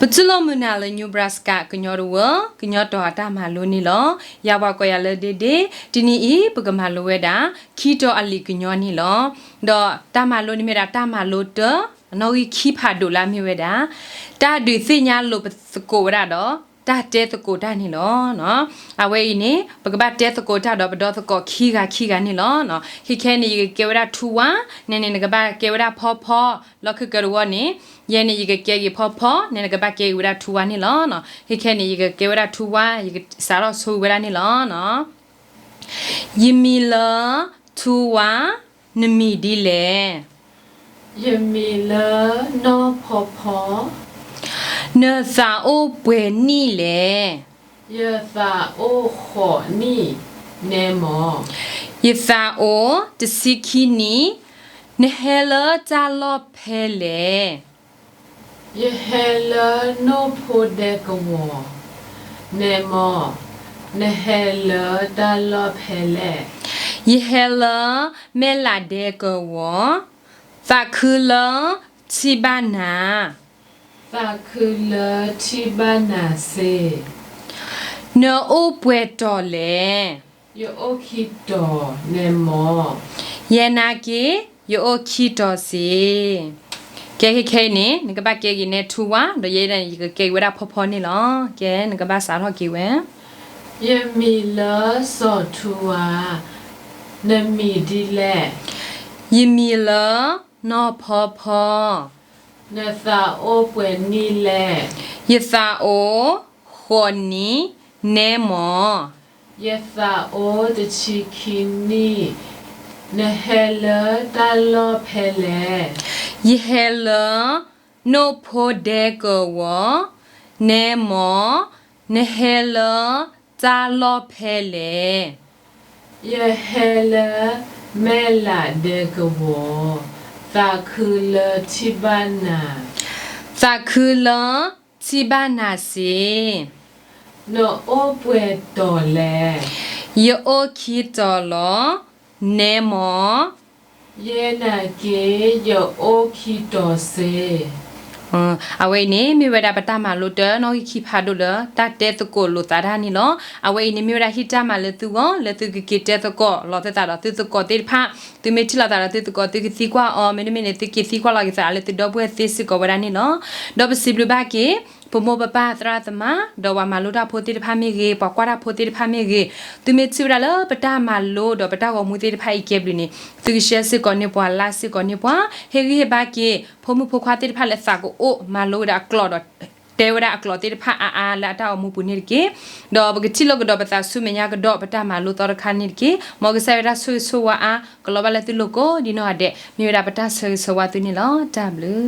ပတူၢ်လိာ်မုာ်နၤလၢ Nebraska ကညီတဝၢ ကညီတီၤအတၢ်မၤလိန့ၣ်လီၤ. ယၤပှၤကိးယၤလၢ ဒ့ဒ့, တနံၤအံၤ ပကမၤလိဝဲဒၣ် ခံတီၤအလံာ်ကညီန့ၣ်လီၤ. ဒီးတၢ်မၤလိန့ၣ်မ့ၢ်ဝဲဒၣ်တၢ်မၤလိတၢ် အနီၣ်ဂံၢ်ခံဖးဒိၣ်လၢအမ့ၢ်ဝဲဒၣ် တၢ်ဒုးသ့ၣ်ညါလိာ်ပသကိးဝဲဒၣ်ဒီး တၢ်တဲသကိးတၢ်န့ၣ်လီၤ. အဝဲအံၤန့ၣ် ပကဘၣ်တဲသကိးတၢ်ဒီးပဒီသကိးခံဂၤခံဂၤန့ၣ်လီၤ. ခဲခဲန့ၣ် ယကကဲဝဲဒၣ်ထူဝါ, နဲန့ၣ် နကဘၣ်ကဲဝဲဒၣ်ဖီဖီ, လီၢ်ခၢၣ်ကၢတဝီန့ၣ် ယဲန့ၣ် ယကကဲက့ၤဖီဖီ, နဲနကဘၣ်ကဲက့ၤဝဲဒၣ်ထူဝါန့ၣ်လီၤ. ခဲခဲန့ၣ် ယကကဲဝဲဒၣ်ထူဝါ, ယကစးထီၣ်ဆိဝဲဒၣ်န့ၣ်လီၤ. ယမံၤလၢ ထူဝါ, နမံၤဒ်လဲၣ်. ယမံၤလၢ နီၢ်ဖီဖီ. နသးအိၣ်ပှဲၤနံၣ်လဲၣ်. ယသးအိၣ်ဃိးနံၣ်, နဲမၢ်. ယသးအိၣ်တဆံခံနံၣ်, နဟဲလၢတၢ်လီၢ်ဖဲလဲၣ်. ယဟဲလၢနိၣ်ဖိဒဲကဝီၤ, နဲမၢ်. နဟဲလၢတၢ်လီၢ်ဖဲလဲၣ်. ယဟဲလၢ မဲၢ်လးဒဲကဝီၤ, သးခုလၢ ထံၣ်ဘၣ်နၤ. သးခုလၢထံၣ်ဘၣ်နၤစ့ၢ်. နအိၣ်ပှဲၤတီၤလဲၣ်. ယအိၣ်ခံတီၤ, နဲမၢ်. ယဲနာ်က့ၤ ယအိၣ်ခံတီၤစ့ၢ်. ကဲ ခဲခဲအံၤန့ၣ် နကဘၣ်ကဲက့ၤနဲထူဝါ, ဒီးယဲဒၣ်န့ၣ် ယကကဲက့ၤဝဲဒၣ်ဖီဖီန့ၣ်လီၤ. ကဲ နကဘၣ်စးထီၣ်က့ၤဝဲ. ယမံၤလၢစီၤထူဝါ, နမံၤဒ်လဲၣ်. ယမံၤလၢ နီၢ်ဖီဖီ. နသးအိၣ်ပှဲၤနံၣ်လဲၣ်. ယသးအိၣ်ဃိးနံၣ်, နဲမၢ်. ယသးအိၣ်တဆံခံနံၣ်, နဟဲလၢတၢ်လီၢ်ဖဲလဲၣ်. ယဟဲလၢ နိၣ်ဖိဒဲကဝီၤ, နဲမၢ်. နဟဲလၢ တၢ်လီၢ်ဖဲလဲၣ်. ယဟဲလၢ မဲၢ်လးဒဲကဝီၤ, သးခုလၢထံၣ်ဘၣ်နၤ. သးခုလၢ ထံၣ်ဘၣ်နၤစ့ၢ်. နအိၣ်ပှဲၤတီၤလဲၣ်. ယအိၣ်ခံတီၤလီၤ, နဲမၢ်. ယဲနာ်က့ၤ ယအိၣ်ခံတီၤစ့ၢ်. အဝဲအံၤန့ၣ် မ့ၢ်ဝဲဒၣ်ပတၢ်မၤလိတၢ်နီၣ်ဂံၢ်ခံဖးဒိၣ်လၢ တၢ်တဲသကိးလိာ်သးတၢ်န့ၣ်လီၤ. အဝဲအံၤန့ၣ် မ့ၢ်ဝဲဒၣ်ဟ့ၣ်တၢ်မၤလၢသုဂီၢ် လၢသုကက့ၤတဲသကိးလိာ်သးဒီးသုသကိးသ့ၣ်တဖၣ်, သုမ့ၢ်ထံၣ်လိာ်သးဒီးသုသကိးသုကသံကွၢ်အီၤ, မ့တမ့ၢ်န့ၣ် သုက့ၤသံကွၢ်လီၤက့ၤသးလၢသုဒီပုၢ်ဝဲၢ်သ့စ့ၢ်ကီးဝဲဒၣ်န့ၣ်လီၤ. ဒီးပစံးဘျုးဘၣ်က့ၤ ပမိၢ်ပပၢ်သရၣ်သမါ, ဒီးပှၤမၤလိတၢ်ဖိသ့ၣ်တဖၣ်မ့ၢ်ဂ့ၤ, ပှၤကွၢ်တၢ်ဖိသ့ၣ်တဖၣ်မ့ၢ်ဂ့ၤ, သုမ့ၢ်ထံၣ်ဝဲဒၣ်လၢပတၢ်မၤလိဒီးပတၢ်ဂီၤမူသ့ၣ်တဖၣ်အံၤကဲဘျုးန့ၣ် သုကshareစ့ၢ်ကီးန့ၢ်ပှၤ, likeစ့ၢ်ကီးန့ၢ်ပှၤ, ဟ့ၣ်ဂံၢ်ဟ့ၣ်ဘါက့ၤ ဖိမုၣ်ဖိခွါသ့ၣ်တဖၣ်လၢသးကအိၣ်မၤလိဝဲဒၣ်အကျိာ်ဒီး တဲဝဲဒၣ်အကျိာ်သ့ၣ်တဖၣ်အါအါလၢအတၢ်ဂီၤမူပူၤန့ၣ်တက့ၢ်. ဒီးပကထံၣ်လိာ်ကဒီးပသးဆူမဲာ်ညါကဒီးပတၢ်မၤလိသီတခါန့ၣ်တက့ၢ်. မ်ကစၢ်ယွၤတၢ်ဆိၣ်ဂ့ၤဆိၣ်ဝါအါ ကလီၤဘၣ်လၢသုလိၤကိးဒ်နီၢ်ဂၤဒဲး, မ့ၢ်ဝဲဒၣ်ပတၢ်ဆၢဂ့ၤဆၢဝါသုန့ၣ်လီၤ. တၢ်ဘျုး